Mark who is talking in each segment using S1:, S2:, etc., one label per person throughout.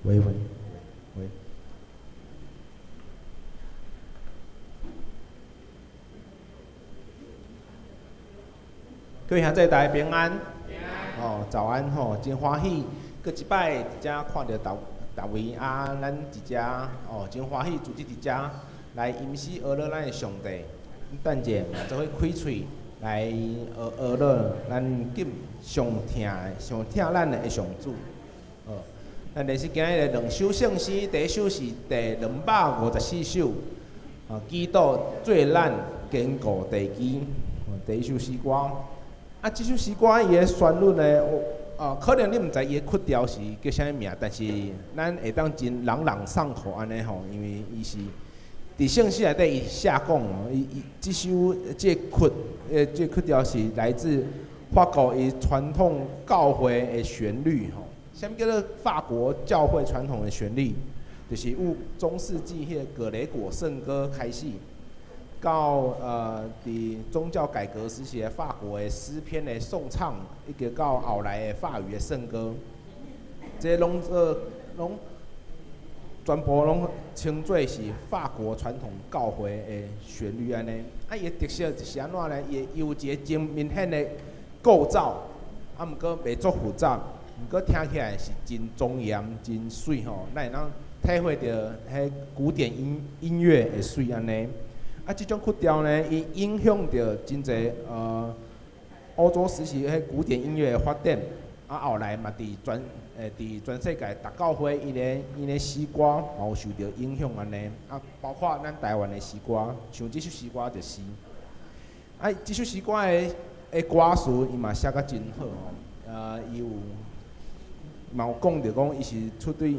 S1: 喂喂喂，各位兄弟大家平安。哦，早安吼，真歡喜，閣一擺佇遮看著逐逐位啊，咱佇遮哦，真歡喜組織佇遮來吟詩阿樂咱的上帝。等者嘛做伙開喙來學阿樂咱敬上疼上疼咱的上主。哦，咱練習今日的兩首聖詩，第一首是第254首，啊，基督做咱堅固地基。第一首詩歌。啊，這首詩歌伊的旋律呢，啊，可能你毋知伊的曲調是叫啥物名，但是咱會當真朗朗上口按呢吼，因為伊是佇聖詩內底伊寫講哦，伊伊這首這個曲，這個曲調是來自法國伊傳統教會的旋律吼。啥物叫做法國教會傳統的旋律？就是有中世紀彼個格雷果聖歌開始。到佇宗教改革時期的法國的詩篇的頌唱，一直到後來的法語的聖歌，這攏做攏全部攏稱做是法國傳統教會的旋律按呢。啊，伊的特色就是按怎呢？伊有一個真明顯的構造，啊，毋過袂足複雜，毋過聽起來是真莊嚴、真媠吼，咱會當體會著彼古典音音樂的媠按呢。啊，這種曲調呢，伊影響著真濟歐洲時期彼古典音樂的發展。啊，後來嘛，佇全世界逐教會，伊的詩歌嘛有受著影響按呢。啊，包括咱台灣的詩歌，像這首詩歌就是。啊，這首詩歌的歌詞，伊嘛寫甲真好吼。伊有嘛有講著講，伊是出對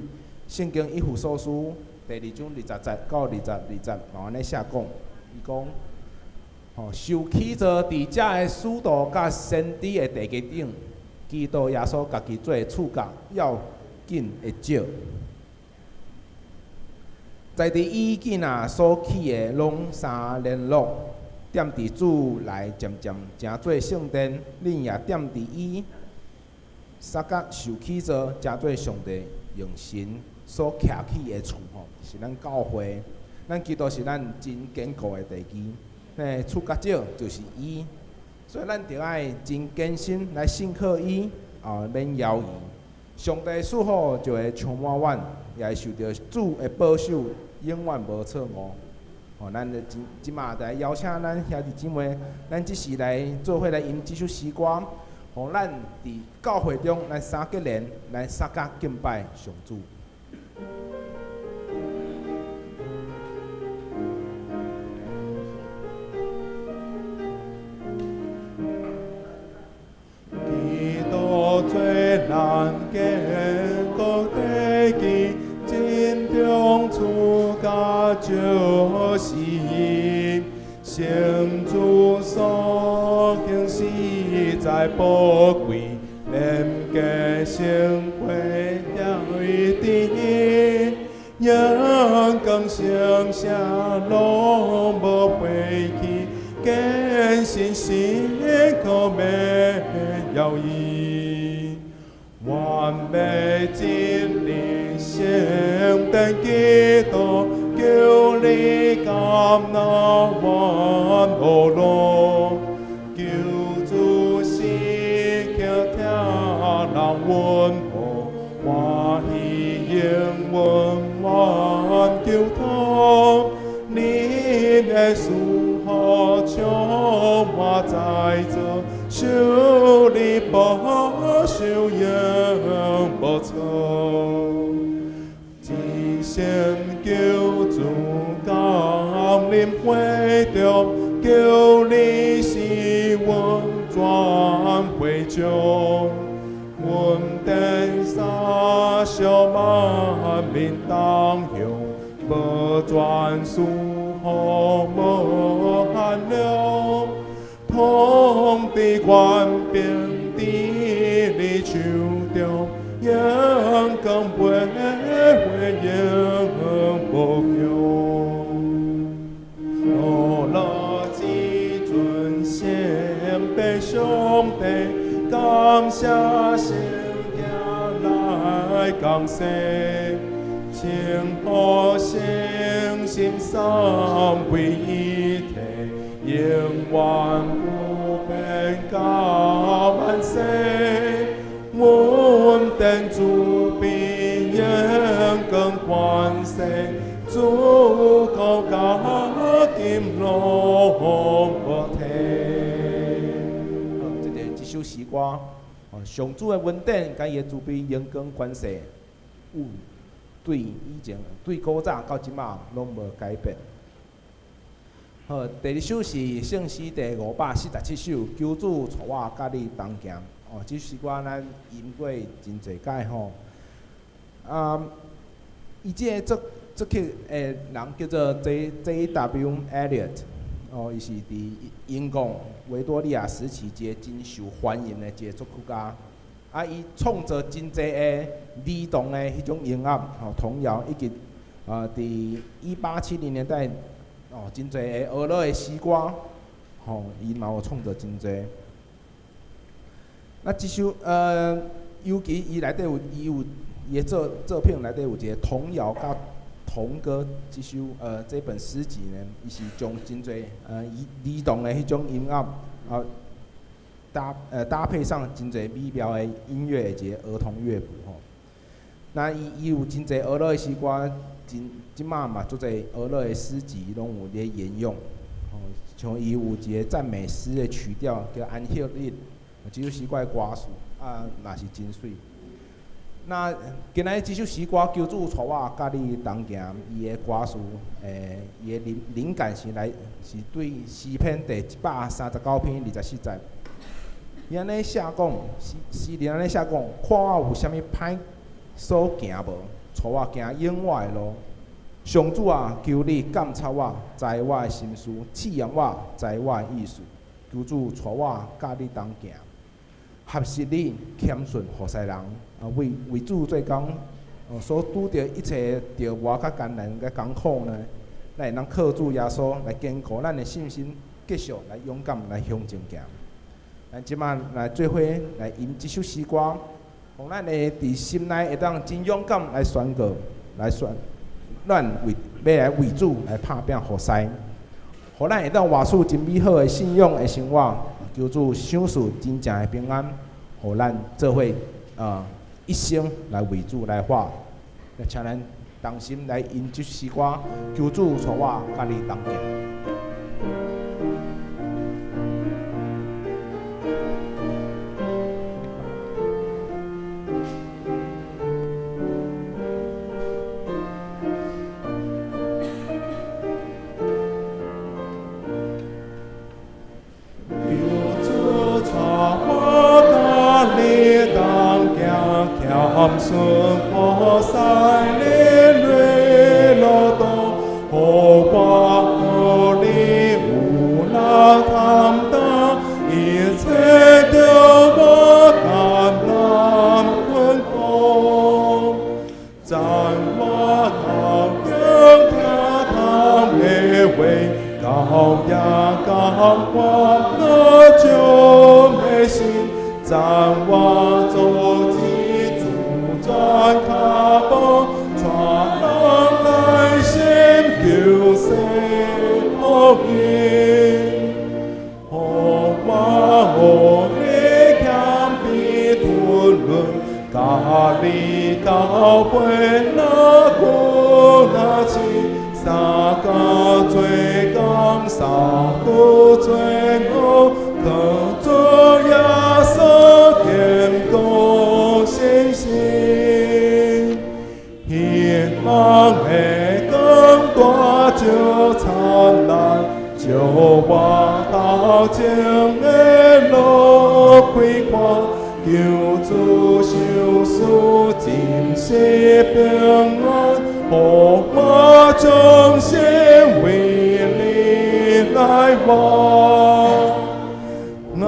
S1: 聖經以弗所書第二章20節到22節，嘛按呢寫講。伊講，吼，受起造佇遮的使徒佮先知的地基頂，基督耶穌家己做厝角要緊的石。在佇伊囝仔所起的攏相聯絡，踮佇主內漸漸成做聖殿，恁也踮佇伊相佮受起造，成做上帝用神所徛起的厝吼，是咱教會。咱基督是咱真堅固的地基，那厝角石就是伊，所以咱著愛真堅心來信靠伊，哦，免猶疑。上帝賜福就會充滿阮，也會受著主的保守，永遠無錯誤。哦，咱就這這馬來邀請咱兄弟姊妹，咱這時來做伙來吟這首詩歌，予咱佇教會中來三結連，來相佮敬拜上主。
S2: 基督做咱堅固地基，真中厝角就是伊，聖主所行實在寶貴，連結成過對天，陽光星星攏無飛去，堅信信靠免猶疑，完美真理聖殿基督，求你甘納萬惡樂，求主時刻聽人溫和，歡喜應允萬求託，你的賜福充滿在座，受你保守永無錯。至聖救主降臨會中，求你是阮全會眾，恩典灑上萬民當享，無專屬福無限量，統治權柄佇你手中，陽光飛飛永無窮。阿羅至尊聖父上帝，感謝聖行來降世。世，清和圣心三位一體，永遠不變到萬世。恩典慈悲榮光權勢，自古到今攏無替。
S1: 好，這個這首詩歌，哦，上主的恩典佮伊的慈悲榮光權勢，有對以前、對古早到這馬攏無改變。好，第二首是聖詩第547首，求主帶我佮你同行。哦，這首詩歌咱吟過真濟擺吼。啊，伊這个作作曲的人叫做 J.W. Elliott，哦，伊是佇英國維多利亞時期一个真受歡迎的一个作曲家。啊，伊創作真濟个兒童的彼種音樂，吼童謠，以及佇1870年代，哦，真濟个兒樂的詩歌，吼，伊嘛有創作真濟。那這首尤其伊內底有，伊有伊的作品內底有一个童謠佮童歌這首這本詩集呢，伊是將真濟兒童的彼種音樂啊搭配上真濟美妙的音樂的一个兒童樂譜吼。那伊有真濟兒樂的詩歌，真這馬嘛足濟兒樂的詩集攏有咧沿用，吼，像伊有一个讚美詩的曲調叫安息日，這首詩歌的歌詞啊，嘛是真媠。那今仔日這首詩歌，求主帶我佮你同行，伊的歌詞，伊的靈感是來是對詩篇第139篇24節。伊按呢寫講，詩人按呢寫講，看我有啥物歹所行無，帶我行永活的路。上主啊，求你鑒察我，知我的心思，試驗我，知我的意思。求主帶我佮你同行，學習你謙遜服侍人，啊為主做工，所拄著一切著磨佮艱難佮艱苦呢，咱會當靠主耶穌來堅固咱的信心，繼續來勇敢來向前行。咱這馬來做伙來吟這首詩歌，予咱的佇心內會當真勇敢來宣告，來宣，咱為欲來為主來拍拚服侍，予咱會當活出真美好的信仰的生活。求主賞賜真正的平安，予咱做伙一生來為主來活。請咱同心來吟這首詩歌，求主帶我佮你同行。
S2: 求主帶我佮你同行，謙遜服侍你的路途，予我予你有力擔當一切著磨艱難困苦，站我頭前聽堂的話，教也感我樂將的心，站我做基主轉跤步，帶人來尋求世福音。予我予你謙卑吞忍，佮你交陪若久若深，相共做工，相拄做惡，靠主耶穌堅固信心。希望的光大照燦爛，照我頭前的路開闊，求主賞賜真實平安，予我終生為你來活。阿們。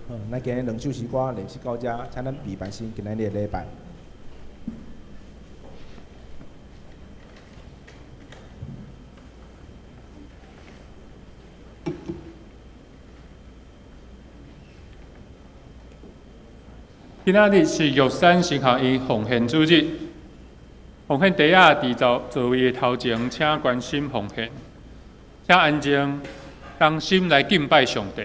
S1: 好，咱今日兩首詩歌練習到遮，請咱備辦先今仔日的禮拜。
S3: 今仔日是玉山神学院奉献主日，奉献袋仔佇座位的頭前，請關心奉獻，請安靜，同心來敬拜上帝。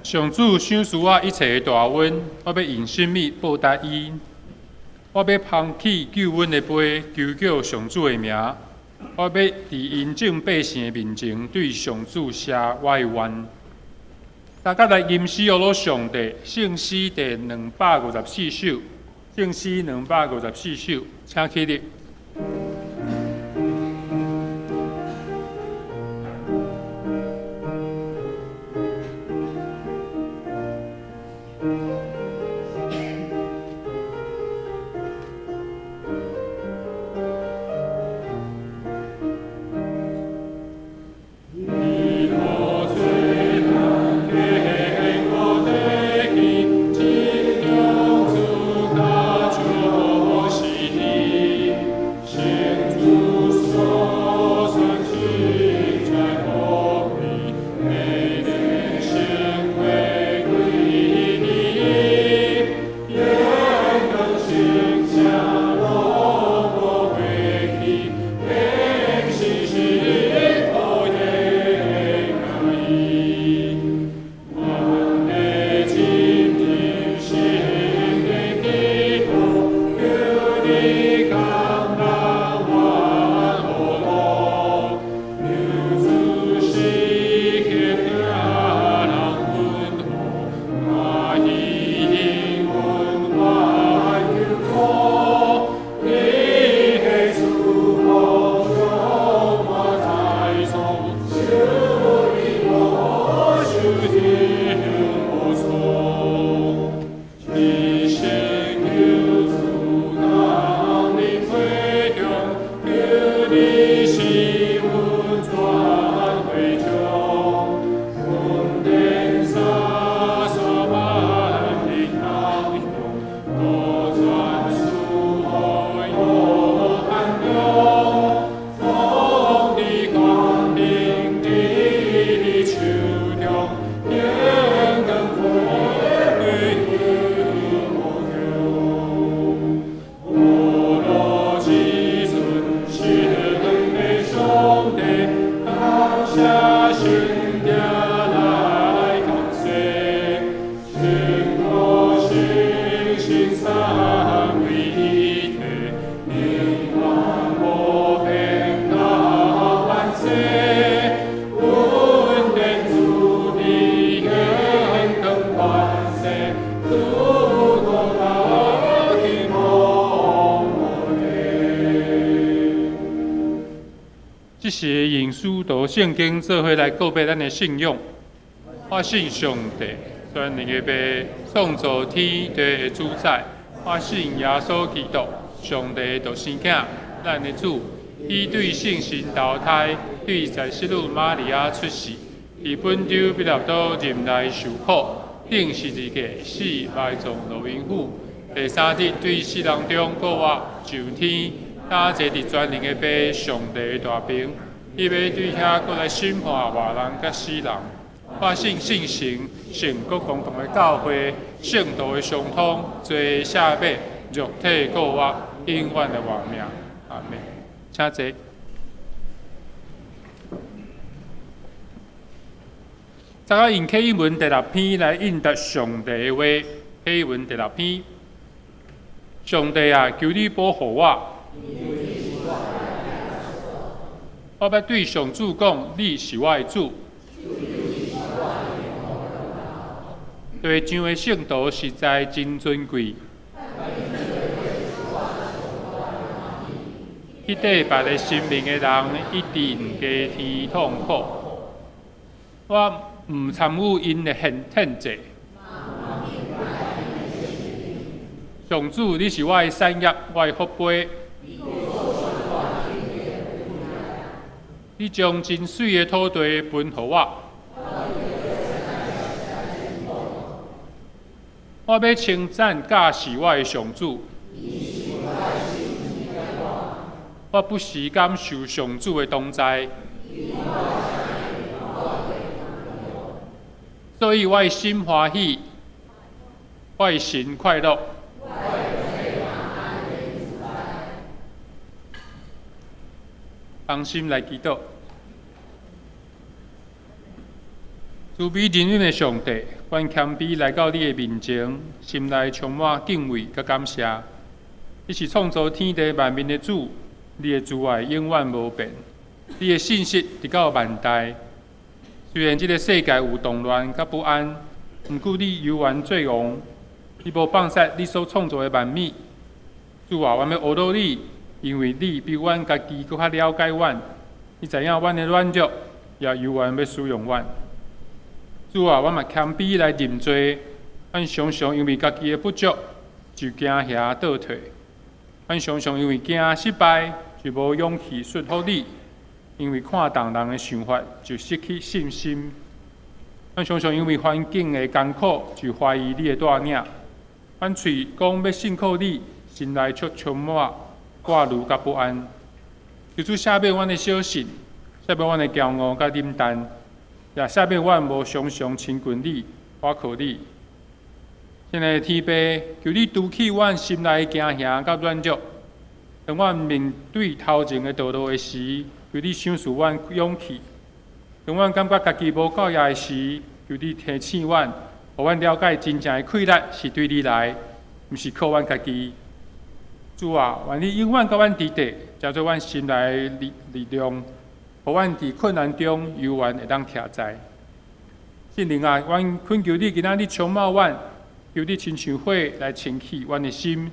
S3: 上主賞賜我一切的大恩，我欲用啥物報答伊？我欲捧起救恩的杯，求叫上主的名。我欲佇𪜶眾百姓的面前，對上主謝我的願。大家來吟詩學上帝，聖詩第254首，聖詩254首，請起立。聖經做伙來告白咱的信仰。我信上帝，全能的父，創造天地的主宰。我信耶穌基督，上帝的獨生囝，咱的主。伊對聖神投胎，對在聖女瑪利亞出世，佇本丟彼拉多忍耐受苦，釘十字架死，埋葬落陰府。第三日對死人中復活，上天，搭坐佇全能的父上帝的大爿。伊欲對遐閣來審判活人佮死人。我信聖神，聖國共同的教會，聖徒的相通，罪赦免，肉體復活，永遠的活命。阿們。請坐。昨仔用啟文第六篇來應答上帝的話。啟文第六篇，上帝啊，求你保護我。我欲對上主講，你是我的主。地上的聖徒實在真尊貴。去綴別个神明的人，一定加添痛苦。我毋參與𪜶的獻祭。上主，你是我的產業，我的福杯。你將真媠的土地分予我。我欲稱讚教示我的上主。我不時感受上主的同在，所以我的心歡喜，我的神快樂。同心來祈禱，慈悲仁允的上帝，阮謙卑來到你的面前，心內充滿敬畏佮感謝。你是創造天地萬民的主，你的慈愛永遠無變，你的信實直到萬代。雖然這个世界有動亂佮不安，毋過你猶原做王，你無放殺你所創造的萬物。主啊，阮欲學到你，因為你比阮家己閣較了解阮。你知影阮的軟弱，也猶原欲使用阮。主啊，阮嘛謙卑來認罪，阮常常因為家己的不足，就驚嚇倒退。阮常常因為驚失敗，就無勇氣順服你；因為看重人的想法，就失去信心。阮常常因為環境的艱苦，就懷疑你的帶領。阮喙講欲信靠你，心內卻充滿掛慮佮不安。求主赦免阮的小信，赦免阮的驕傲佮冷淡，也赦免阮無常常親近你、倚靠你。親愛的天父，求你除去阮心內的驚嚇佮軟弱。當阮面對頭前的道路的時，求你賞賜阮勇氣；當阮感覺家己無夠力的時，求你提醒阮，予阮了解真正的氣力是對你來，毋是靠阮家己。主啊，願你永遠佮阮佇佇，成做阮心內的力量，予阮佇困難中猶原會當徛在。聖靈啊，阮懇求你今仔日充滿阮，求你親像火來清洗阮的心，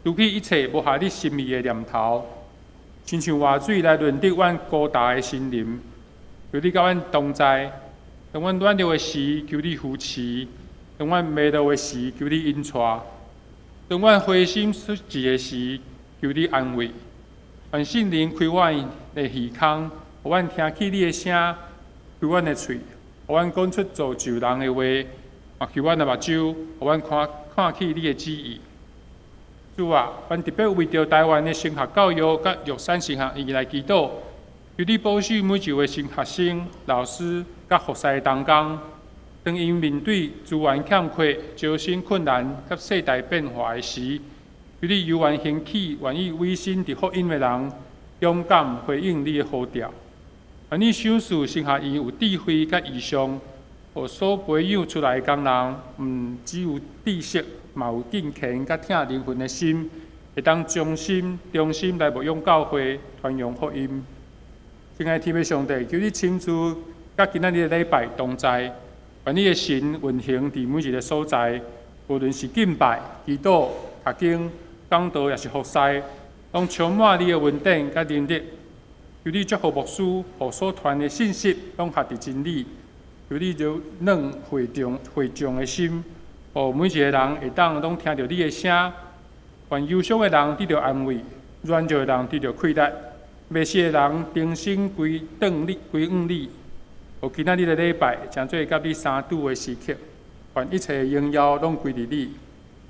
S3: 除去一切無合你心意的念頭，親像活水來潤澤阮孤單的心靈。求你佮阮同在，當阮軟弱的時，求你扶持；當阮迷路的時，求你引帶；當阮灰心失志的時，求你安慰。願聖靈開阮的耳孔，予阮聽見你的聲；開阮的喙，予阮講出造就人的話；嘛開阮的目睭，予阮看看見你的旨意。主啊，阮特別為著台灣的神學教育佮玉山神學院來祈禱，求你保守每一位神學生、老師佮服侍的同工，當𪜶面對資源欠缺、招生困難佮世代變化的時，求你猶原興起願意委身佇福音的人，勇敢回應你的呼召。願你賞賜神學院有智慧佮異象，予所培養出來的工人，毋只有知識，嘛有敬虔佮疼靈魂的心，會當忠心、忠心來牧養教會，傳揚福音。親愛的天父上帝，求你親自佮今仔日的禮拜同在，願你的神運行佇每一个所在，無論是敬拜、祈禱、讀經、講道，抑是服侍，攏充滿你的恩典佮能力。求你祝福牧師，予所傳的信息攏合佇真理。求你柔軟會眾的心，予每一个人會當攏聽著你的聲。凡憂傷的人得著安慰，軟弱的人得著氣力，欲死的人重新歸轉你，歸向你。予今仔日的禮拜，成做佮你相拄的時刻，願一切榮耀攏歸予你。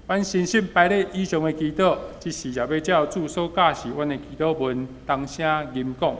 S3: 阮深信拜你以上的祈禱，這是也欲照主所教示阮的祈禱文，同聲吟講。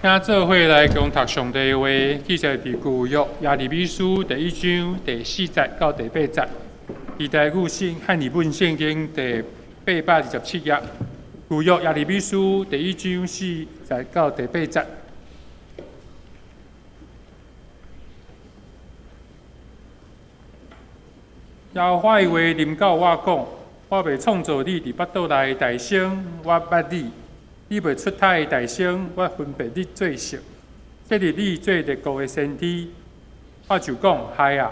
S3: 請做伙來共讀上帝的話，記載佇舊約耶利米書第一章第四節到第八節，佇台語聖漢語本聖經第827頁。舊約耶利米書第一章四節到第八節。耶和華的話臨到我講：我未創造你佇腹肚內大生，我捌你；你未出胎大生，我分別你做聖，設立你做列國的先知。我就講：孩啊，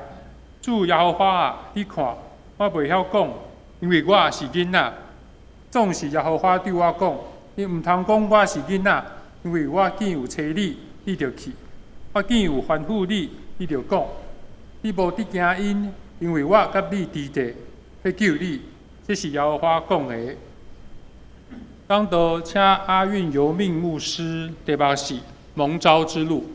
S3: 主耶和華啊，你看，我袂曉講，因為我是囡仔。總是耶和華對我講：你毋通講我是囡仔，因為我見有差你，你就去；我見有吩咐你，你就講。你無得驚𪜶，因為我佮你佇咧，欲救你。這是耶和華講的。講道請阿運由命牧師，題目是蒙召之路。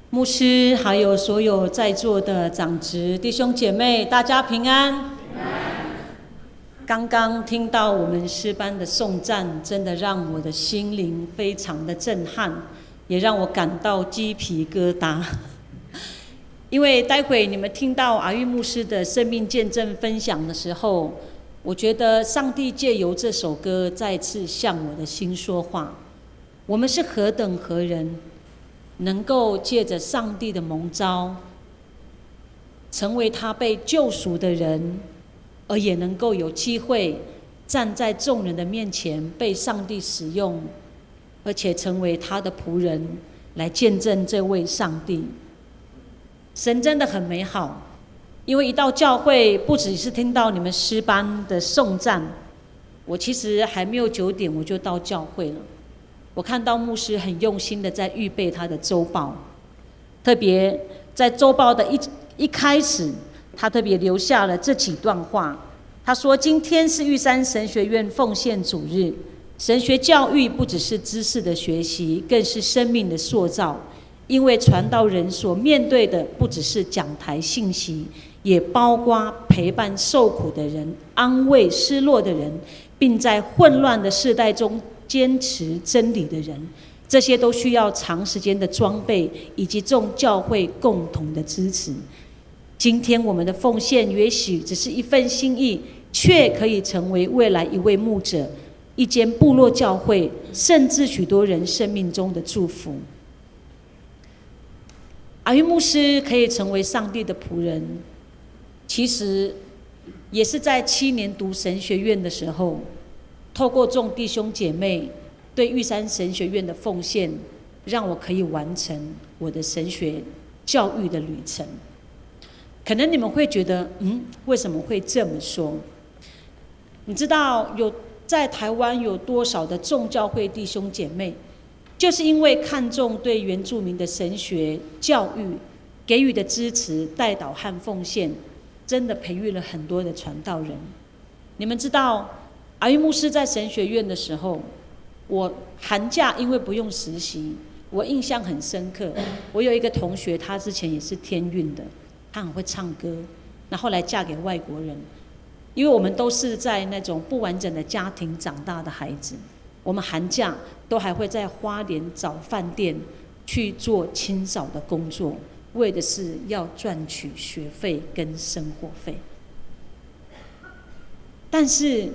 S4: 牧師，還有所有在座的長執弟兄姐妹，大家平安。平安。剛剛聽到我們詩班的頌讚，真的讓我的心靈非常的震撼，也讓我感到雞皮疙瘩。因為待會你們聽到阿玉牧師的生命見證分享的時候，我覺得上帝借由這首歌再次向我的心說話。我們是何等何人，能夠借着上帝的蒙召，成為他被救贖的人，而也能夠有機會站在眾人的面前被上帝使用，而且成為他的僕人，來見證這位上帝。神真的很美好，因為一到教會，不只是聽到你們詩班的頌讚，我其實還沒有9點我就到教會了。我看到牧師很用心的在預備他的週報，特別在週報的一開始，他特別留下了這幾段話。他說：“今天是玉山神學院奉獻主日，神學教育不只是知識的學習，更是生命的塑造。因為傳道人所面對的不只是講台信息，也包括陪伴受苦的人、安慰失落的人，並在混亂的世代中堅持真理的人。這些都需要長時間的裝備以及眾教會共同的支持。今天我們的奉獻也許只是一份心意，卻可以成為未來一位牧者、一間部落教會，甚至許多人生命中的祝福。”阿玉牧師可以成為上帝的僕人，其實也是在7年讀神學院的時候，透過眾弟兄姐妹對玉山神學院的奉獻，讓我可以完成我的神學教育的旅程。可能你們會覺得，為什麼會這麼說？你知道有在台灣有多少的眾教會弟兄姐妹，就是因為看重對原住民的神學教育給予的支持、代禱和奉獻，真的培育了很多的傳道人。你們知道，阿玉牧師在神學院的時候，我寒假因為不用實習，我印象很深刻。我有一個同學，他之前也是天運的，他很會唱歌，那後來嫁給外國人。因為我們都是在那種不完整的家庭長大的孩子，我們寒假都還會在花蓮找飯店去做清掃的工作，為的是要賺取學費跟生活費。但是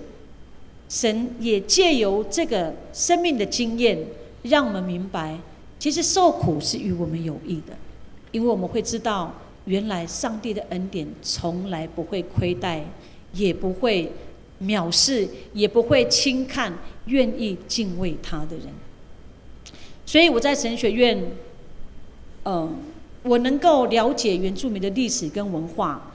S4: 神也借由這個生命的經驗，讓我們明白，其實受苦是與我們有益的，因為我們會知道，原來上帝的恩典從來不會虧待，也不會藐視，也不會輕看願意敬畏他的人。所以我在神學院，我能夠了解原住民的歷史跟文化，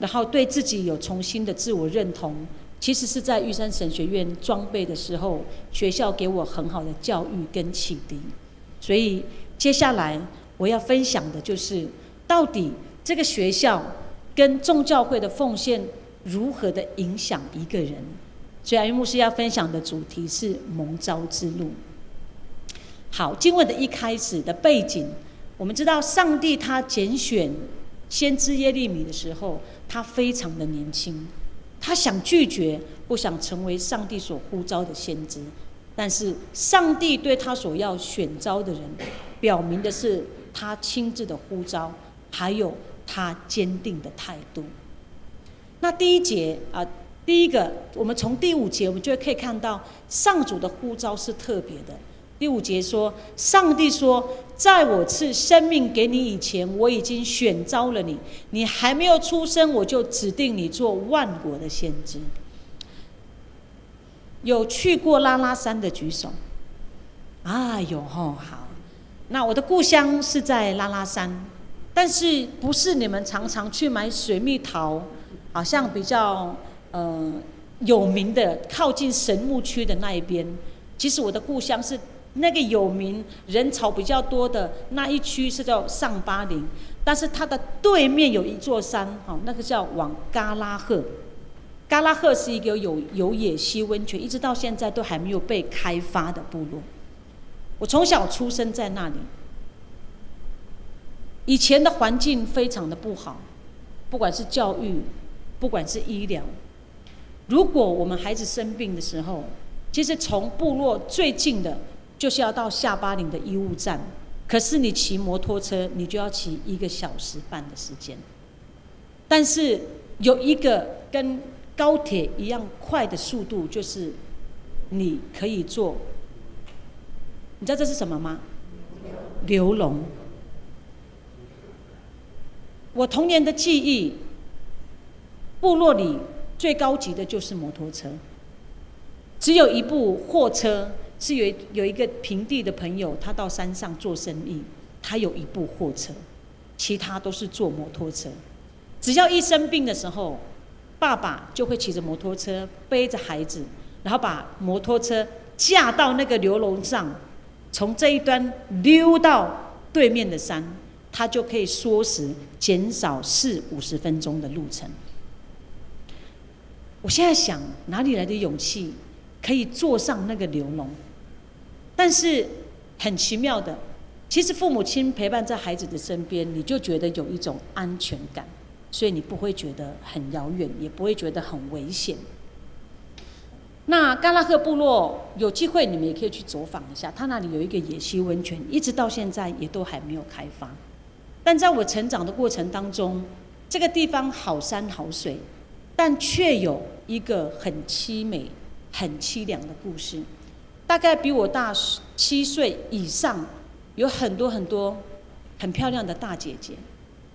S4: 然後對自己有重新的自我認同，其實是在玉山神學院裝備的時候，學校給我很好的教育跟啟迪。所以接下來我要分享的就是，到底這個學校跟眾教會的奉獻如何的影響一個人。所以阿玉牧師要分享的主題是蒙召之路。好，經文的一開始的背景，我們知道上帝他揀選先知耶利米的時候，他非常的年輕，他想拒絕，不想成為上帝所呼召的先知，但是上帝對他所要選召的人，表明的是他親自的呼召，還有他堅定的態度。那第一節啊，第一個，我們從第五節，我們就可以看到上主的呼召是特別的。第五節說，上帝說，在我賜生命給你以前，我已經選召了你，你還沒有出生，我就指定你做萬國的先知。有去過拉拉山的舉手。啊，有吼，好。那我的故鄉是在拉拉山，但是不是你們常常去買水蜜桃，好像比較有名的靠近神木區的那一邊。其實我的故鄉是那個有名人潮比較多的那一區，是叫上巴陵，但是它的對面有一座山，哈，那個叫往嘎拉赫。嘎拉赫是一個有野溪溫泉，一直到現在都還沒有被開發的部落。我從小出生在那裡，以前的環境非常的不好，不管是教育，不管是醫療。如果我們孩子生病的時候，其實從部落最近的，就是要到下巴陵的醫務站，可是你騎摩托車，你就要騎1個小時半的時間。但是有一個跟高鐵一樣快的速度，就是你可以坐，你知道這是什麼嗎？流籠。我童年的記憶，部落裡最高級的就是摩托車，只有一部貨車。是有一個平地的朋友，他到山上做生意，他有一部貨車，其他都是坐摩托車。只要一生病的時候，爸爸就會騎着摩托車背着孩子，然後把摩托車架到那個流籠上，從這一端溜到對面的山，他就可以縮時減少四五十分鐘的路程。我現在想，哪裡來的勇氣可以坐上那個流籠？但是很奇妙的，其實父母親陪伴在孩子的身邊，你就覺得有一種安全感，所以你不會覺得很遙遠，也不會覺得很危險。那嘎拉赫部落有機會你們也可以去走訪一下，他那裡有一個野溪溫泉，一直到現在也都還沒有開發。但在我成長的過程當中，這個地方好山好水，但卻有一個很淒美、很淒涼的故事。大概比我大7歲以上，有很多很多很漂亮的大姐姐。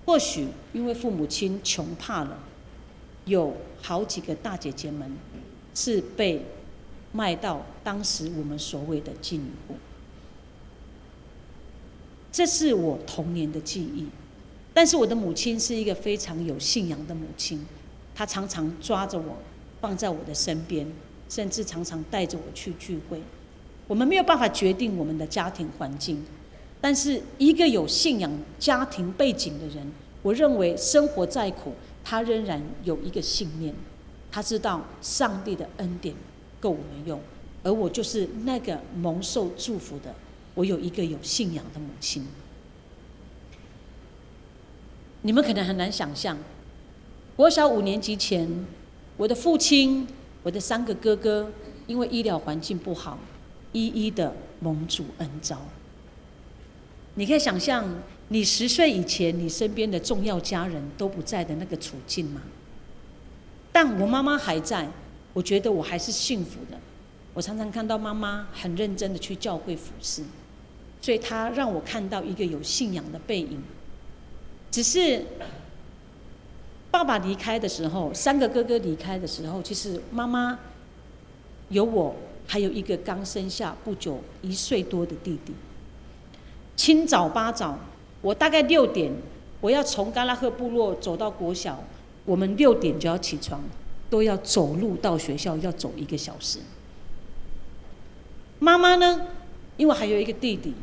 S4: 或許因為父母親窮怕了，有好幾個大姐姐們是被賣到當時我們所謂的妓女戶。這是我童年的記憶。但是我的母親是一個非常有信仰的母親，她常常抓着我放在我的身邊，甚至常常帶着我去聚會。我們沒有辦法決定我們的家庭環境，但是一個有信仰家庭背景的人，我認為生活再苦，他仍然有一個信念，他知道上帝的恩典夠我們用，而我就是那個蒙受祝福的。我有一個有信仰的母親。你們可能很難想象，國小五年級前，我的父親、我的三個哥哥，因為醫療環境不好，一一的蒙主恩召。你可以想象，你10歲以前，你身邊的重要家人都不在的那個處境嗎？但我媽媽還在，我覺得我還是幸福的。我常常看到媽媽很認真的去教會服侍，所以她讓我看到一個有信仰的背影。只是爸爸離開的時候，三個哥哥離開的時候，其實媽媽有我，還有一個剛生下不久1歲多的弟弟。清早八早，我大概六點，我要從嘎拉赫部落走到國小，我們六點就要起床，都要走路到學校，要走1個小時。媽媽呢，因為還有一個弟弟，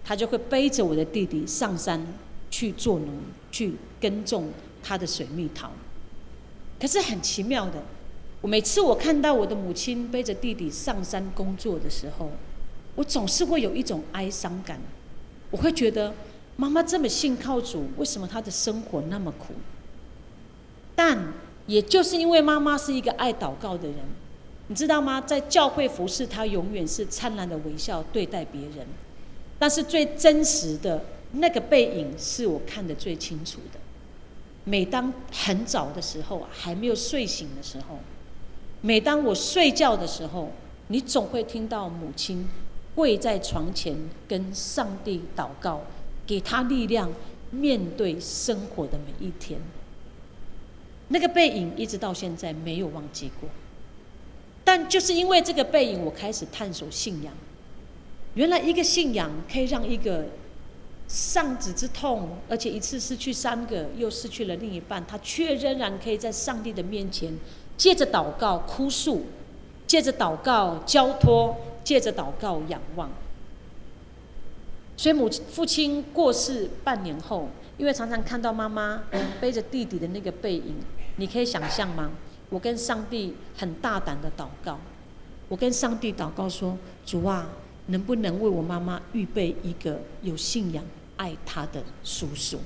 S4: 她就會背着我的弟弟上山去做農，去耕種他的水蜜桃。可是很奇妙的，我每次我看到我的母親背着弟弟上山工作的時候，我總是會有一種哀傷感。我會覺得媽媽這麼信靠主，為什麼她的生活那麼苦？但也就是因为妈妈是一个爱祷告的人，你知道吗？在教会服侍，她永远是灿烂的微笑对待别人，但是最真实的那个背影是我看得最清楚的。每当很早的时候，还没有睡醒的时候，每当我睡觉的时候，你总会听到母亲跪在床前跟上帝祷告，给他力量面对生活的每一天。那个背影一直到现在没有忘记过。但就是因为这个背影，我开始探索信仰。原来一个信仰可以让一个丧子之痛，而且一次失去三个，又失去了另一半，他却仍然可以在上帝的面前，借着祷告哭诉，借着祷告交托，借着祷告仰望。所以母亲父亲过世半年后，因为常常看到妈妈背着弟弟的那个背影，你可以想象吗？我跟上帝很大胆的祷告，我跟上帝祷告说：“主啊，能不能为我妈妈预备一个有信仰、爱她的叔叔？”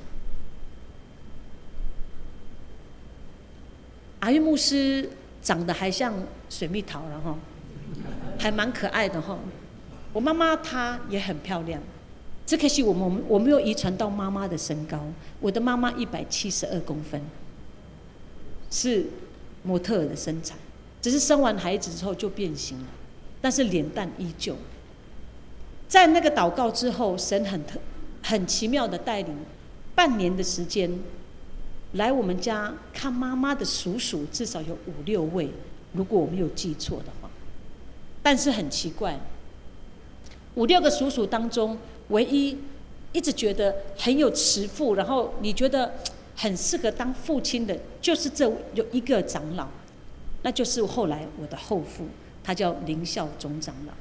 S4: 阿玉牧师长得还像水蜜桃了哈，还蛮可爱的哈。我妈妈她也很漂亮，只可惜我没有遗传到妈妈的身高。我的妈妈172公分，是模特儿的身材，只是生完孩子之后就变形了，但是脸蛋依旧。在那个祷告之后，神很奇妙的带领，半年的时间，来我们家看妈妈的叔叔至少有五六位，如果我没有记错的话。但是很奇怪，五六个叔叔当中，唯一一直觉得很有慈父，然后你觉得很适合当父亲的，就是这有一个长老，那就是后来我的后父，他叫林孝忠长老，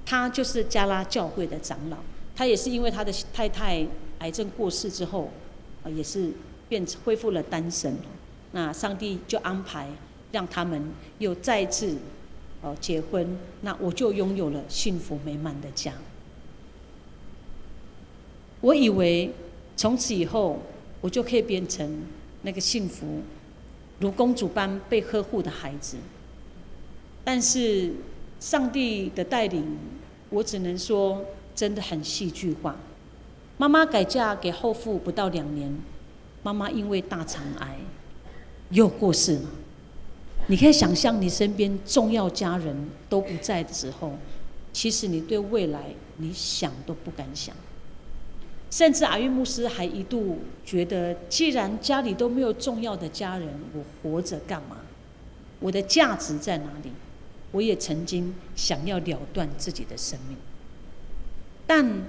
S4: 他就是加拉教会的长老。他也是因为他的太太癌症过世之后，也是变恢复了单身。那上帝就安排让他们又再次结婚，那我就拥有了幸福美满的家。我以为从此以后，我就可以变成那个幸福如公主般被呵护的孩子。但是上帝的带领，我只能说真的很戏剧化。妈妈改嫁给后父不到2年，妈妈因为大肠癌又过世了。你可以想象，你身边重要家人都不在的时候，其实你对未来你想都不敢想。甚至阿玉牧师还一度觉得，既然家里都没有重要的家人，我活着干嘛？我的价值在哪里？我也曾经想要了断自己的生命，但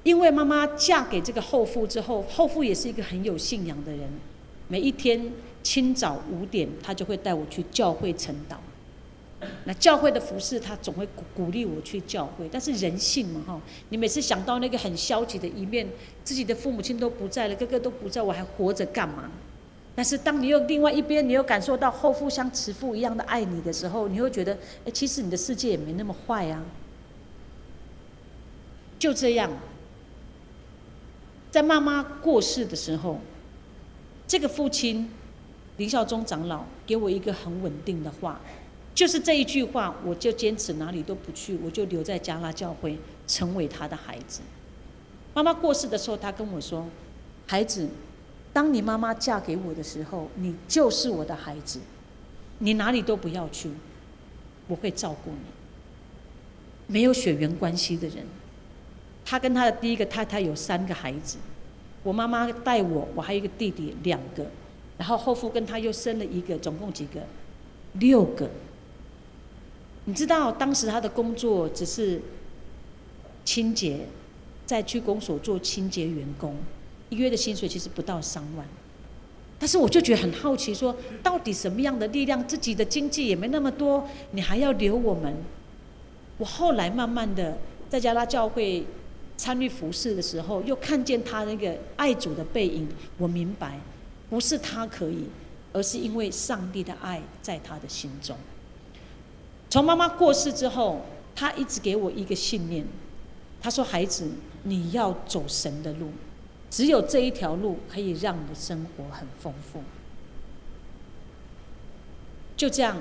S4: 因为妈妈嫁给这个后父之后，后父也是一个很有信仰的人，每一天清早5点，他就会带我去教会晨祷。那教会的服侍，他总会鼓励我去教会。但是人性嘛，哈，你每次想到那个很消极的一面，自己的父母亲都不在了，哥哥都不在，我还活着干嘛？但是当你又另外一边，你又感受到后父像慈父一样的爱你的时候，你会觉得，哎，其实你的世界也没那么坏啊。就这样，在妈妈过世的时候，这个父亲林孝忠长老给我一个很稳定的话。就是这一句话，我就坚持哪里都不去，我就留在加拉教会，成为他的孩子。妈妈过世的时候，他跟我说：“孩子，当你妈妈嫁给我的时候，你就是我的孩子，你哪里都不要去，我会照顾你。”没有血缘关系的人，他跟他的第一个太太有三个孩子，我妈妈带我，我还有一个弟弟，两个，然后后父跟他又生了一个，总共几个？六个。你知道当时他的工作只是清洁，在区公所做清洁员工，一个月的薪水其实不到3万。但是我就觉得很好奇，说到底什么样的力量，自己的经济也没那么多，你还要留我们？我后来慢慢的在加拉教会参与服侍的时候，又看见他那个爱主的背影，我明白，不是他可以，而是因为上帝的爱在他的心中。从妈妈过世之后，他一直给我一个信念，他说：“孩子，你要走神的路，只有这一条路可以让你的生活很丰富。”就这样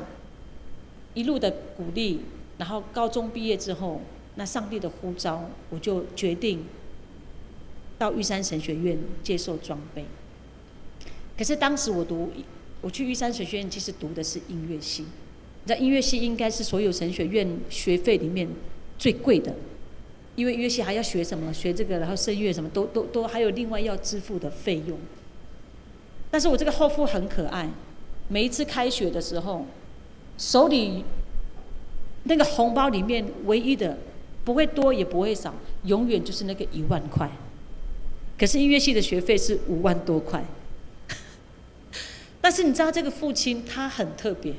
S4: 一路的鼓励，然后高中毕业之后，那上帝的呼召，我就决定到玉山神学院接受装备。可是当时我去玉山神学院，其实读的是音乐系。你知道音乐系应该是所有神学院学费里面最贵的，因为音乐系还要学什么，学这个，然后声乐什么，都还有另外要支付的费用。但是我这个后父很可爱，每一次开学的时候，手里那个红包里面唯一的不会多也不会少，永远就是那个1万块。可是音乐系的学费是5万多块。但是你知道这个父亲他很特别，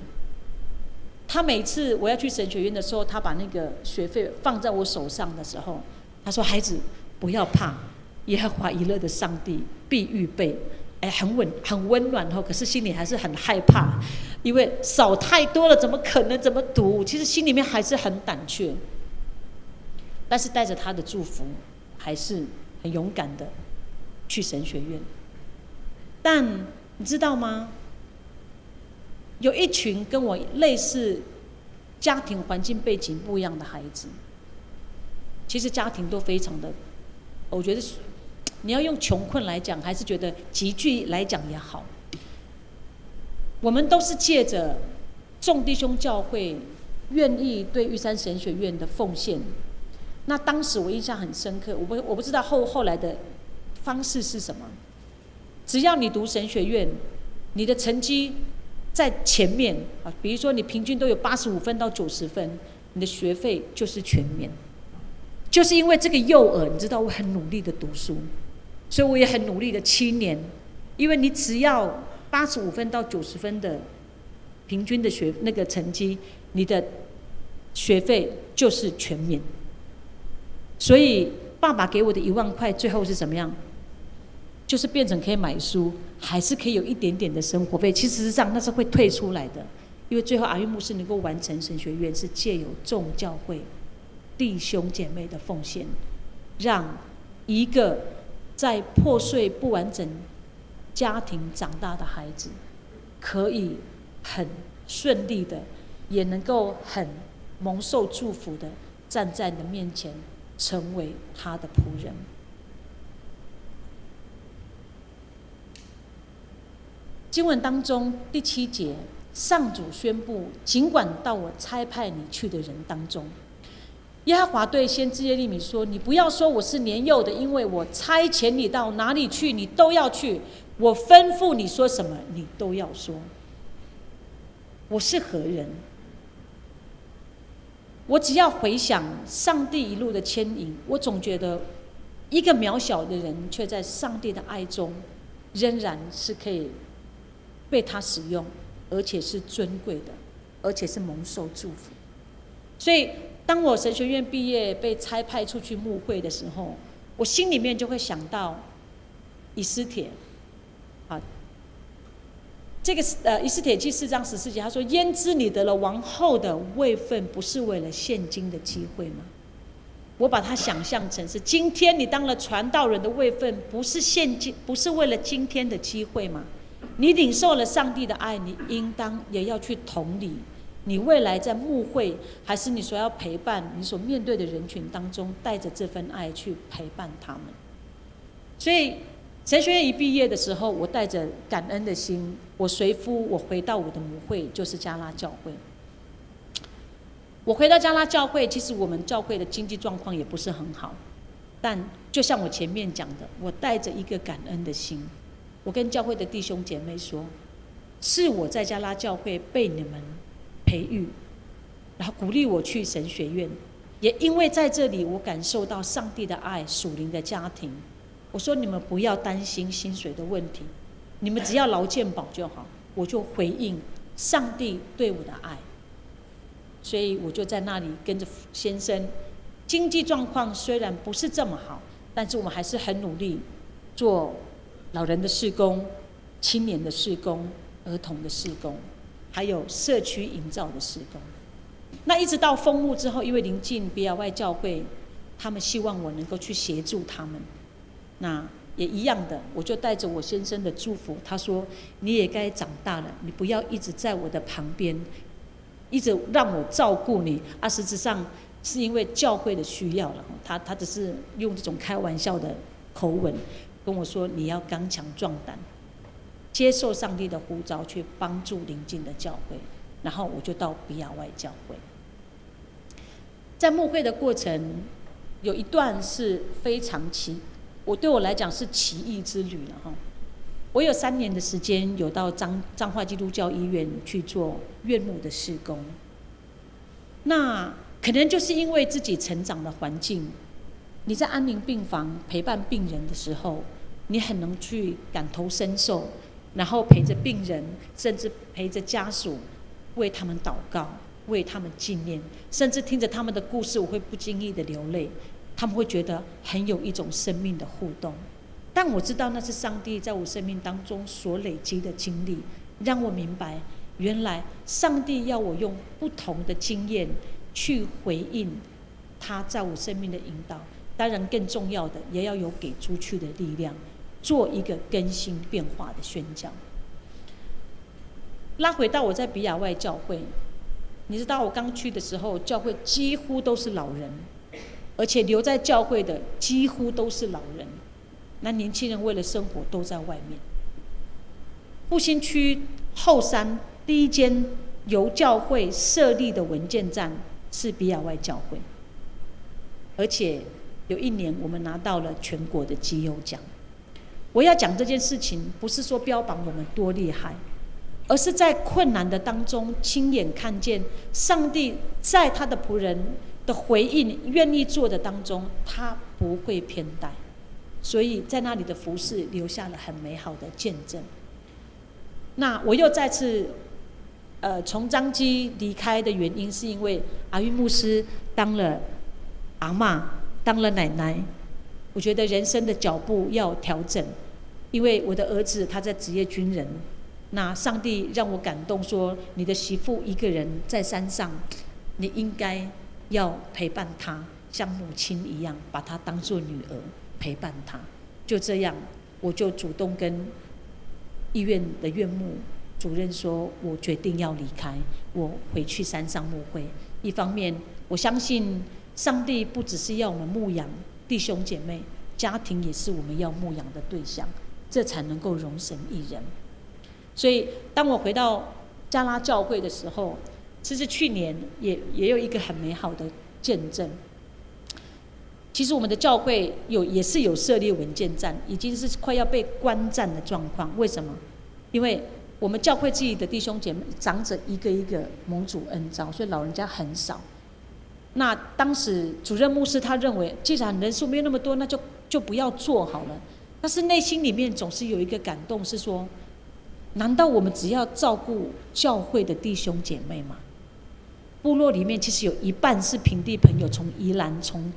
S4: 他每次我要去神学院的时候，他把那个学费放在我手上的时候，他说：“孩子，不要怕，耶和华以勒的上帝必预备。”哎，很稳，很温暖哦。可是心里还是很害怕，因为少太多了，怎么可能怎么读？其实心里面还是很胆怯。但是带着他的祝福，还是很勇敢的去神学院。但你知道吗？有一群跟我类似家庭环境背景不一样的孩子，其实家庭都非常的，我觉得你要用穷困来讲，还是觉得拮据来讲也好。我们都是借着众弟兄教会愿意对玉山神学院的奉献。那当时我印象很深刻，我不知道后来的方式是什么。只要你读神学院，你的成绩在前面啊，比如说你平均都有85分到90分，你的学费就是全免。就是因为这个诱饵，你知道我很努力的读书，所以我也很努力的7年。因为你只要85分到90分的平均的学那个成绩，你的学费就是全免。所以爸爸给我的1万块，最后是怎么样？就是变成可以买书，还是可以有一点点的生活费。其实上那是会退出来的，因为最后阿玉牧师能够完成神学院，是借由众教会弟兄姐妹的奉献，让一个在破碎不完整家庭长大的孩子，可以很顺利的，也能够很蒙受祝福的站在你的面前，成为他的仆人。经文当中第七节，上主宣布：尽管到我差派你去的人当中，耶和华对先知耶利米说：“你不要说我是年幼的，因为我差遣你到哪里去，你都要去；我吩咐你说什么，你都要说。”我是何人？我只要回想上帝一路的牵引，我总觉得一个渺小的人，却在上帝的爱中，仍然是可以被他使用，而且是尊贵的，而且是蒙受祝福。所以，当我神学院毕业被差派出去牧会的时候，我心里面就会想到以斯帖，啊，这个是以斯帖记4章14节，他说：“焉知你得了王后的位分，不是为了现今的机会吗？”我把它想象成是今天你当了传道人的位分，不是现今，不是为了今天的机会吗？你领受了上帝的爱，你应当也要去同理你未来在牧会，还是你所要陪伴、你所面对的人群当中，带着这份爱去陪伴他们。所以神学院一毕业的时候，我带着感恩的心，我随夫，我回到我的母会，就是加拉教会。我回到加拉教会，其实我们教会的经济状况也不是很好，但就像我前面讲的，我带着一个感恩的心，我跟教会的弟兄姐妹说，是我在加拉教会被你们培育，然后鼓励我去神学院，也因为在这里我感受到上帝的爱，属灵的家庭。我说你们不要担心薪水的问题，你们只要劳健保就好。我就回应上帝对我的爱，所以我就在那里跟着先生。经济状况虽然不是这么好，但是我们还是很努力做老人的事工、青年的事工、儿童的事工，还有社区营造的事工。那一直到封牧之后，因为临近比亚外教会，他们希望我能够去协助他们。那也一样的，我就带着我先生的祝福，他说：“你也该长大了，你不要一直在我的旁边，一直让我照顾你。”啊，实质上是因为教会的需要了。他只是用这种开玩笑的口吻跟我说：“你要刚强壮胆，接受上帝的呼召，去帮助邻近的教会。”然后我就到比亚外教会，在牧会的过程，有一段是非常奇。我对我来讲是奇异之旅了哈。我有3年的时间有到彰化基督教医院去做院牧的事工。那可能就是因为自己成长的环境，你在安宁病房陪伴病人的时候，你很能去感同身受，然后陪着病人，甚至陪着家属，为他们祷告，为他们纪念，甚至听着他们的故事，我会不经意的流泪。他们会觉得很有一种生命的互动，但我知道那是上帝在我生命当中所累积的经历，让我明白，原来上帝要我用不同的经验去回应他在我生命的引导。当然，更重要的也要有给出去的力量，做一个更新变化的宣教。拉回到我在比亚外教会，你知道我刚去的时候，教会几乎都是老人。而且留在教会的几乎都是老人，那年轻人为了生活都在外面。复兴区后山第一间由教会设立的文健站是比亚外教会，而且有一年我们拿到了全国的绩优奖。我要讲这件事情，不是说标榜我们多厉害，而是在困难的当中亲眼看见上帝在他的仆人的回应愿意做的当中，他不会偏待，所以在那里的服侍留下了很美好的见证。那我又再次，从彰基离开的原因，是因为阿玉牧师当了阿嬷，当了奶奶，我觉得人生的脚步要调整，因为我的儿子他在职业军人，那上帝让我感动，说你的媳妇一个人在山上，你应该要陪伴她，像母亲一样，把她当做女儿陪伴她。就这样，我就主动跟医院的院牧主任说，我决定要离开，我回去山上牧会。一方面，我相信上帝不只是要我们牧养弟兄姐妹，家庭也是我们要牧养的对象，这才能够荣神益人。所以，当我回到加拉教会的时候，其实去年也有一个很美好的见证。其实我们的教会也是有设立文健站，已经是快要被关站的状况。为什么？因为我们教会自己的弟兄姐妹长者一个一个蒙主恩召，所以老人家很少。那当时主任牧师他认为，既然人数没有那么多，那就不要做好了。但是内心里面总是有一个感动，是说，难道我们只要照顾教会的弟兄姐妹吗？部落里面其实有一半是平地朋友，从宜兰、从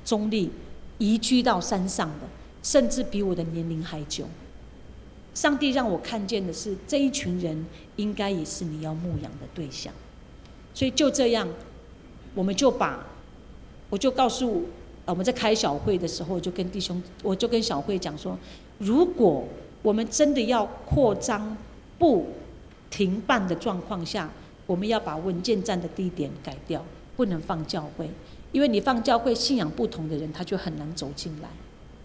S4: 中坜移居到山上的，甚至比我的年龄还久。上帝让我看见的是，这一群人应该也是你要牧养的对象。所以就这样，我就告诉我们在开小会的时候，我就跟小会讲说，如果我们真的要扩张不停办的状况下，我们要把文健站的地点改掉，不能放教会，因为你放教会，信仰不同的人他就很难走进来。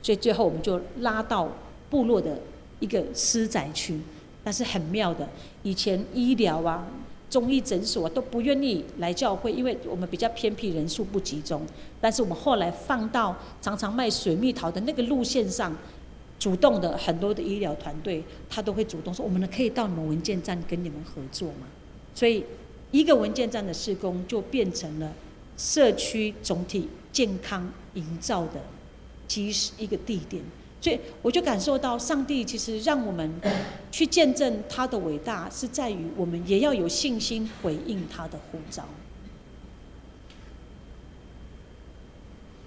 S4: 所以最后我们就拉到部落的一个私宅区，但是很妙的，以前医疗啊、中医诊所都不愿意来教会，因为我们比较偏僻，人数不集中。但是我们后来放到常常卖水蜜桃的那个路线上，主动的很多的医疗团队，他都会主动说：“我们可以到你们文健站跟你们合作吗？”所以，一个文健站的事工就变成了社区总体健康营造的基石一个地点。所以，我就感受到上帝其实让我们去见证他的伟大，是在于我们也要有信心回应他的呼召。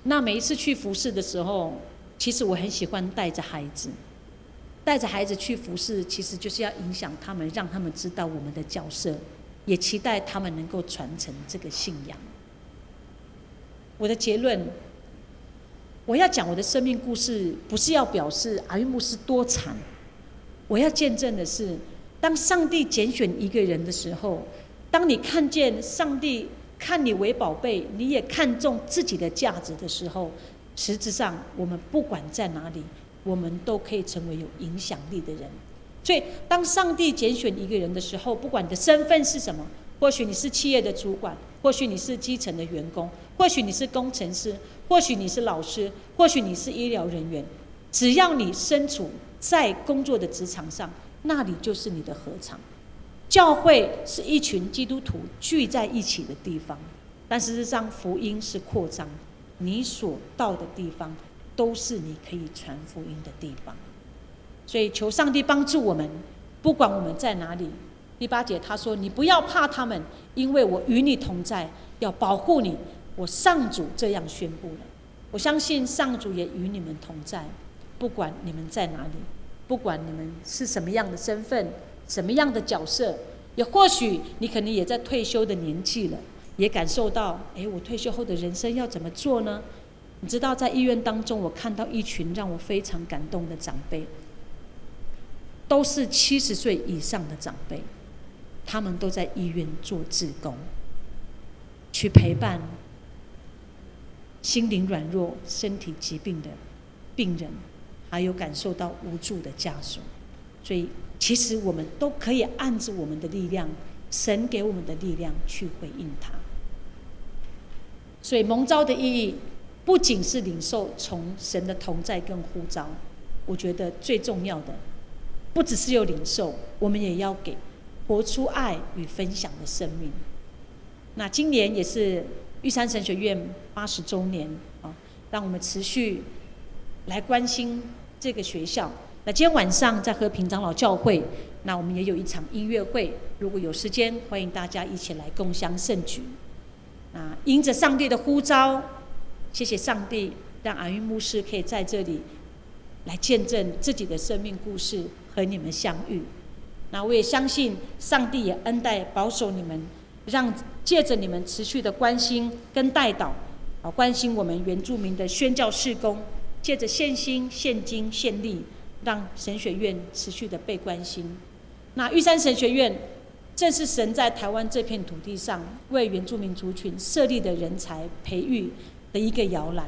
S4: 那每一次去服侍的时候，其实我很喜欢带着孩子，带着孩子去服侍，其实就是要影响他们，让他们知道我们的角色，也期待他们能够传承这个信仰。我的结论，我要講我的生命故事，不是要表示阿玉牧師多慘，我要見證的是，當上帝揀選一個人的時候，當你看見上帝看你為寶貝，你也看重自己的價值的時候，實質上我們不管在哪裡，我們都可以成為有影響力的人。所以，當上帝揀選一個人的時候，不管你的身份是什麼，或許你是企業的主管，或許你是基層的員工，或許你是工程師，或許你是老師，或許你是醫療人員，只要你身處在工作的職場上，那裡就是你的禾場。教會是一群基督徒聚在一起的地方，但事實上福音是擴張，你所到的地方都是你可以傳福音的地方。所以求上帝幫助我們，不管我們在哪裡。第八節他說：“你不要怕他們，因為我與你同在，要保護你。我上主這樣宣布了。我相信上主也與你們同在，不管你們在哪裡，不管你們是什麼樣的身份、什麼樣的角色，也或許你可能也在退休的年紀了，也感受到，哎，我退休後的人生要怎麼做呢？你知道，在醫院當中，我看到一群讓我非常感動的長輩，都是70歲以上的長輩，他們都在醫院做志工，去陪伴心靈軟弱、身體疾病的病人，還有感受到無助的家屬。所以，其實我們都可以按着我們的力量，神給我們的力量去回應他。所以蒙召的意義，不僅是領受從神的同在跟呼召，我覺得最重要的，不只是有領受，我們也要給，活出愛與分享的生命。那今年也是玉山神學院80週年啊，讓我們持續來關心這個學校。那今天晚上在和平長老教會，那我們也有一場音樂會，如果有時間，歡迎大家一起來共襄盛舉。那因着上帝的呼召，謝謝上帝，讓阿云牧師可以在這裡來見證自己的生命故事和你們相遇。那我也相信上帝也恩待保守你們，讓借着你們持續的關心跟帶導，啊，關心我們原住民的宣教事工，借着獻心、獻金、獻力，讓神學院持續的被關心。那玉山神學院正是神在台灣這片土地上為原住民族群設立的人才培育的一個搖籃。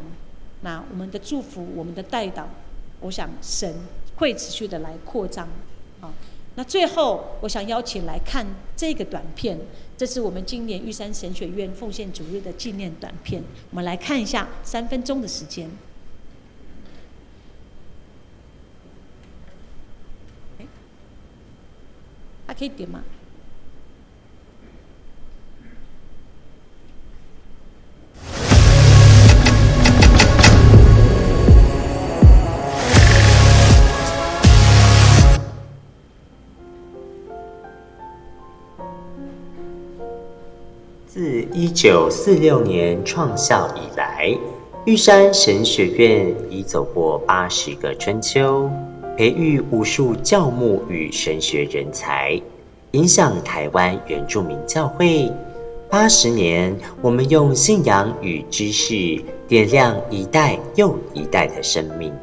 S4: 那我們的祝福，我們的帶導，我想神會持續的來擴張。啊，那最後我想邀請來看這個短片，這是我們今年玉山神學院奉獻主日的紀念短片。我們來看一下3分鐘的時間。還可以點嗎？
S5: 自1946年創校以來，玉山神學院已走過80個春秋，培育無數教牧與神學人才，影響台灣原住民教會。80年，我們用信仰與知識點亮一代又一代的生命。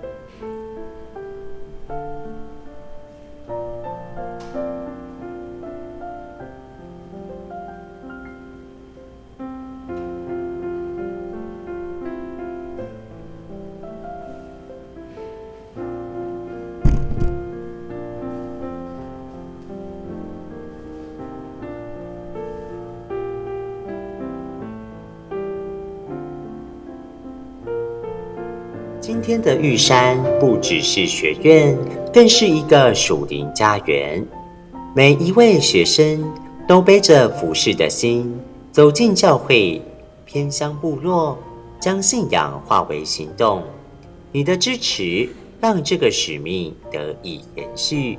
S5: 今天的玉山不只是學院，更是一個屬靈家園。每一位學生都背着服事的心，走進教會、偏鄉部落，將信仰化為行動。你的支持，讓這個使命得以延續。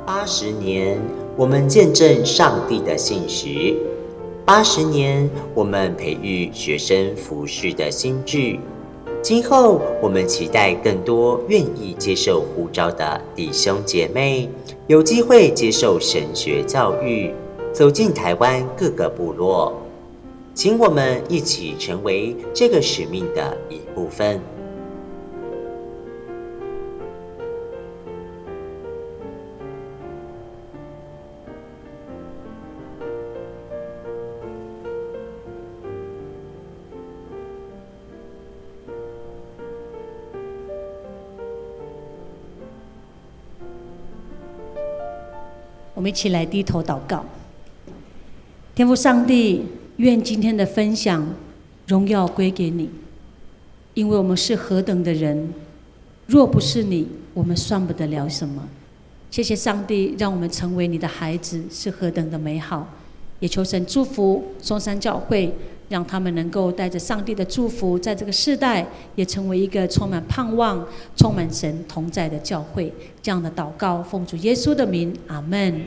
S5: 80年，我們見證上帝的信實；80年，我們培育學生服事的心志。今後，我們期待更多願意接受呼召的弟兄姐妹，有機會接受神學教育，走進台灣各個部落。請我們一起成為這個使命的一部分。
S4: 我們一起來低頭禱告。天父上帝，願今天的分享榮耀歸給你，因為我們是何等的人，若不是你，我們算不得了什麼。謝謝上帝，讓我們成為你的孩子是何等的美好。也求神祝福松山教會，讓他們能夠帶着上帝的祝福，在這個世代也成為一個充滿盼望、充滿神同在的教會。這樣的禱告，奉主耶穌的名，阿門。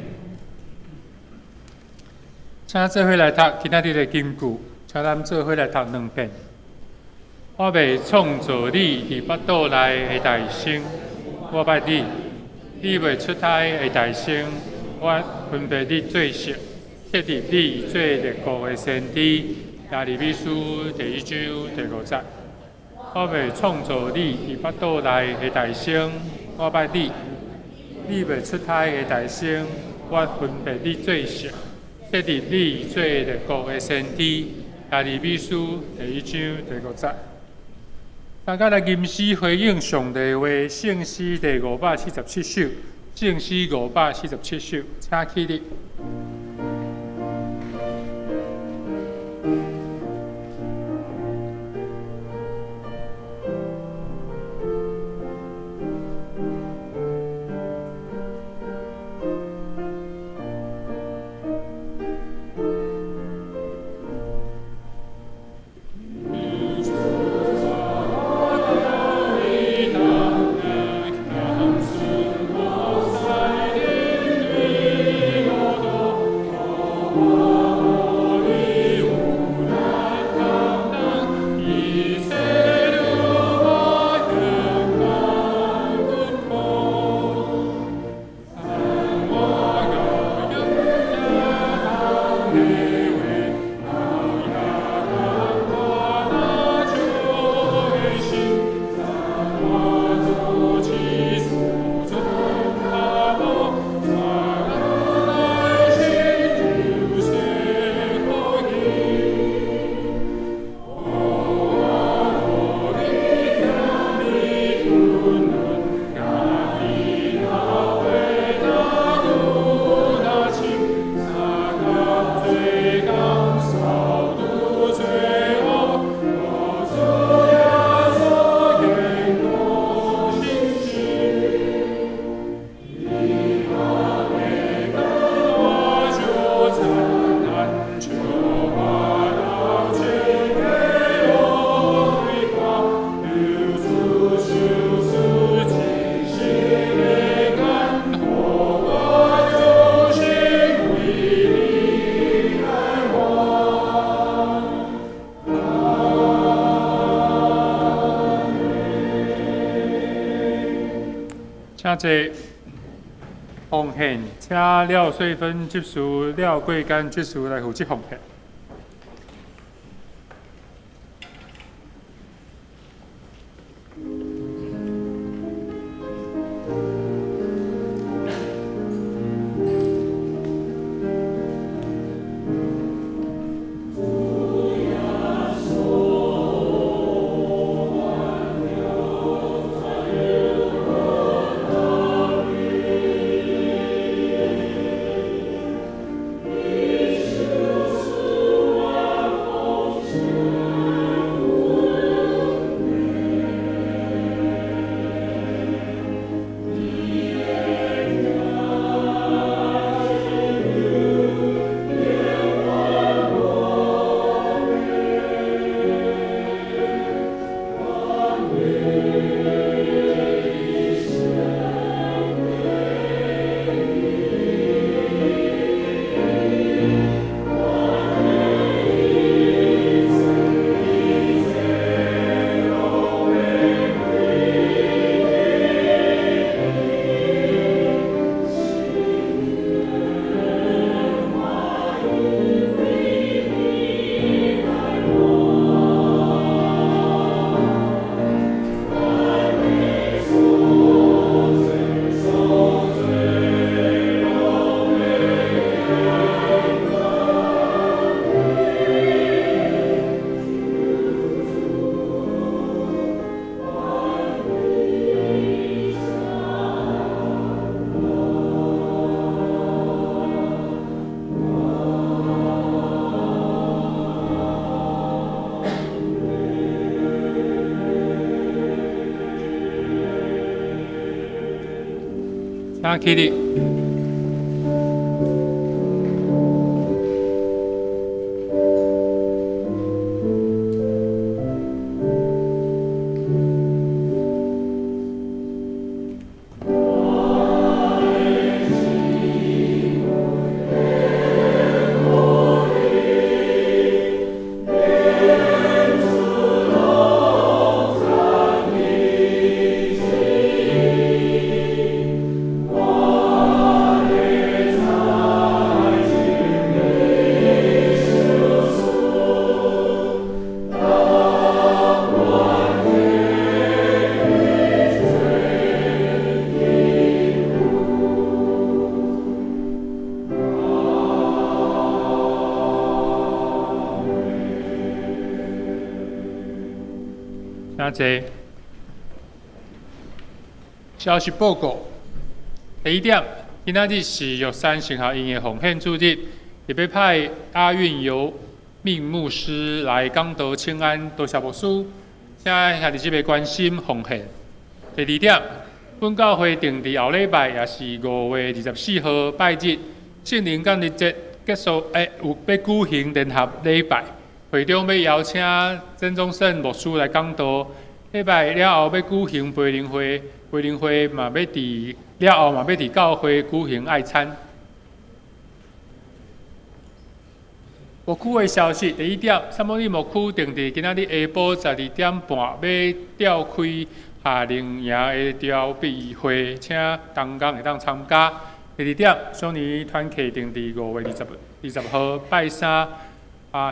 S3: 請做伙來讀今仔日的金句，請咱做伙來讀兩遍。我未創造你佇腹肚內的大生，我捌你；你未出胎的大生，我分別你做聖，設立你做列國的先知。耶利米書第一章第五節。我未創造你佇腹肚內的大生，我捌你；你未出胎的大生，我分別你做聖，設立你做列國的先知。耶利米書第一章第五節。大家來吟詩回應上帝話，聖詩第577首，聖詩577首，請起立。請坐。奉獻，請廖穗芬執事、廖桂甘執事來負責奉獻。請起立。请坐。消息报告。第一点，今仔日是玉山神学院的奉献主日，特别派阿运由命牧师来讲道请安，多谢牧师，请兄弟姊妹关心奉献。第二点，本教会定伫后礼拜，也是5月24号拜日，圣灵感恩节结束，有欲举行联合礼拜。会长欲邀请曾宗盛牧师来讲道。礼拜了后欲举行培灵会，培灵会嘛欲伫了后嘛欲伫教会举行爱餐。牧区的消息，第一点，撒母耳牧区定伫今仔日下晡12点半欲召开夏令营的筹备会，请同工会当参加。第二点，少年团契定伫5月20号拜三。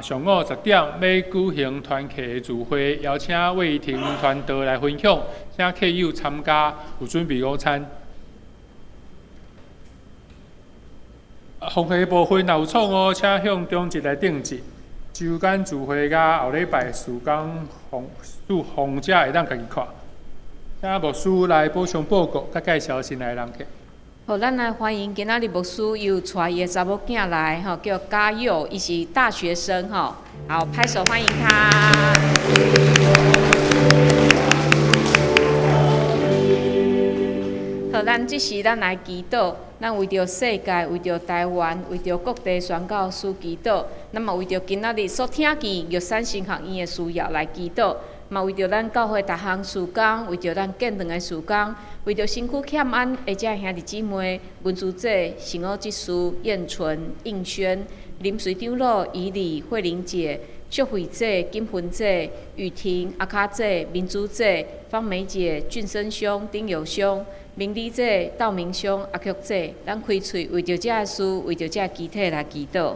S3: 上午10点欲举行团契的聚会，邀请魏婷传道来分享，请客友参加，有准备午餐。奉献部分若有错误，请向长执来订正。周间聚会佮后礼拜事工奉事奉者会当家己看。请牧师来补充报告，佮介绍新来的人客。
S6: 好，咱来欢迎今仔日牧师又带伊的查某囝来，吼，叫嘉佑，伊是大学生，吼，好，拍手欢迎他。好，咱这时咱来祈祷，咱为著世界，为著台湾，为著各地宣教师祈祷，咱嘛为著今仔日所听见玉山神学院的需要来祈祷。嘛为著咱教会逐项事工，为著咱建堂的事工，为著身躯欠安的遮兄弟姊妹，文珠姐、圣奥执事、燕纯、应轩、林随长老、以礼、慧玲姐、淑慧姐、金芬姐、雨婷、阿卡姐、明珠姐、芳梅姐、俊生兄、丁友兄、明丽姐、道明兄、阿菊姐，咱开喙为著遮个事，为著遮个肢体来祈祷。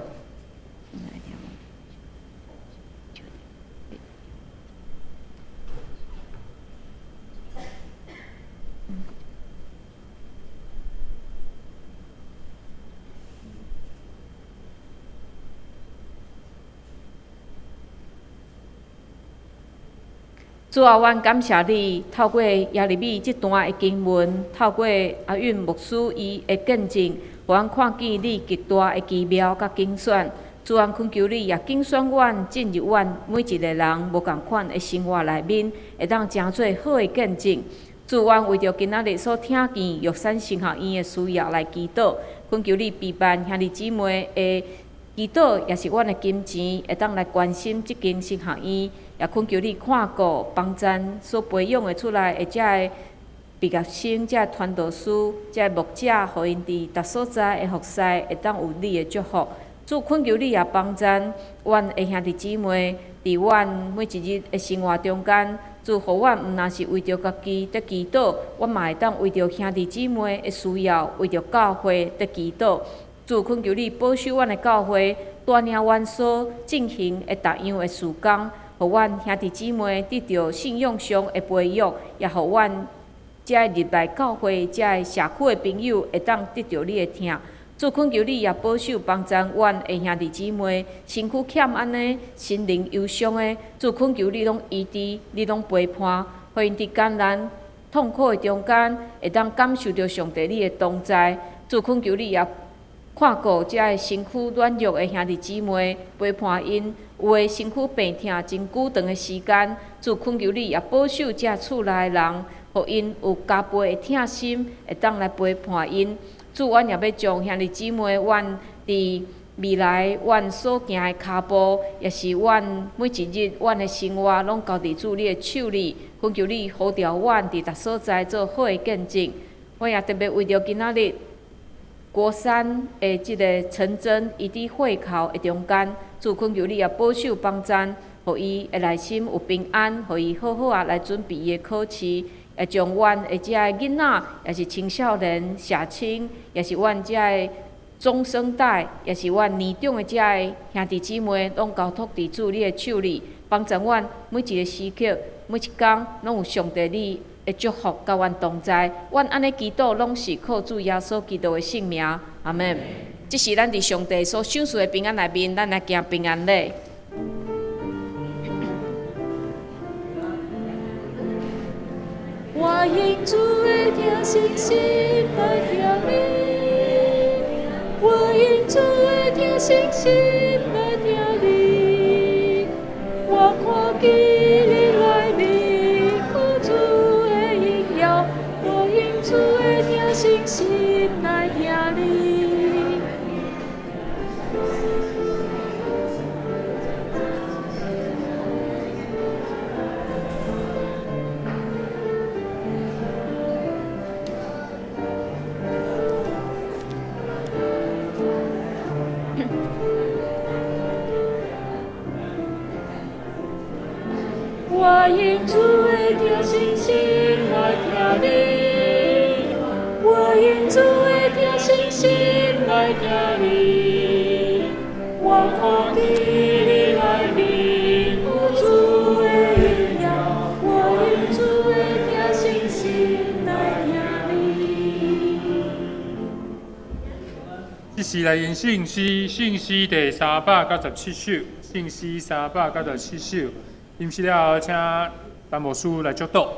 S6: 主啊，阮感谢你，透过耶利米这段的经文，透过阿允牧师伊的见证，予阮看见你极大的奇妙佮拣选。主啊，恳求你也拣选阮进入阮每一个人无仝款的生活内面，会当成做好的见证。主，阮为著今仔日所听见玉山神学院的需要来祈祷，恳求你陪伴兄弟姊妹的祈祷，也是阮的金钱，会当来关心这间神学院。也恳求你看顾帮赞所培养的出来的遮个毕业生、遮个传道师、遮个牧者，予𪜶伫逐所在的服侍会当有你的祝福。主，恳求你也帮赞阮的兄弟姊妹，伫阮每一日的生活中间，主，予阮毋但是为著家己伫祈祷，阮嘛会当为著兄弟姊妹的需要，为著教会伫祈祷。主，恳求你保守阮的教会，带领阮所进行的逐样的事工。予阮兄弟姊妹得著信仰上的培育，也予阮遮入来教会、遮社区的朋友会当得著你的疼。主，恳求你也保守帮助阮的兄弟姊妹，身躯欠安的、心灵忧伤的，主，恳求你拢医治，你拢陪伴，予𪜶伫艰难痛苦的中间，会当感受著上帝你的同在。主，恳求你也看顾遮个身躯软弱的兄弟姊妹，陪伴𪜶。有的身躯病痛真久长的时间，主，恳求你也保守遮厝内的人，予𪜶有加倍的疼心，會當來陪伴𪜶。主，阮也欲將兄弟姊妹，阮佇未來阮所行的跤步，也是阮每一日阮的生活，攏交佇主你的手裡，懇求你呼召阮佇逐所在做好的見證。我也特別為著今仔日國三的這个陳真，伊佇會考的中間，主懇求你也保守幫贊，予伊的內心有平安，予伊好好仔來準備伊的考試，也將阮的這个囡仔，也是青少年、社青，也是阮這个中生代，也是阮年長的這个兄弟姊妹，攏交託佇主你的手裡，幫助阮每一个時刻、每一工，攏有上帝你的祝福佮阮同在。阮按呢祈禱，攏是靠主耶穌基督的聖名，阿們。這是咱佇上帝所賞賜的平安內面，咱來行平安禮。我因主的疼惜心來疼你，我因主的疼惜心來疼你，我看見你內面有主的榮耀，我因主的疼惜心來疼你。我因主的疼惜心來疼你，我因主的疼惜心來疼你，我看見你內面有主的榮耀，我因主的疼惜心來疼你。
S3: 這時來用聖詩，聖詩第397首，聖詩397首。吟詩了後，請陳牧師來祝禱。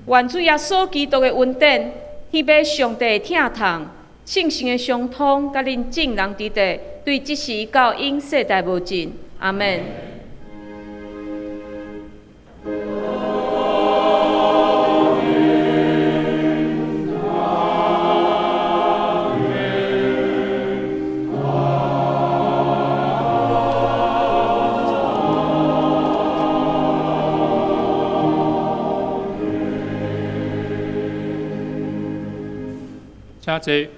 S6: 願主耶穌基督的恩典，天父上帝的疼痛，聖神的相通，佮恁眾人佇佇，對這時到永世代無盡。阿們。
S3: 請坐。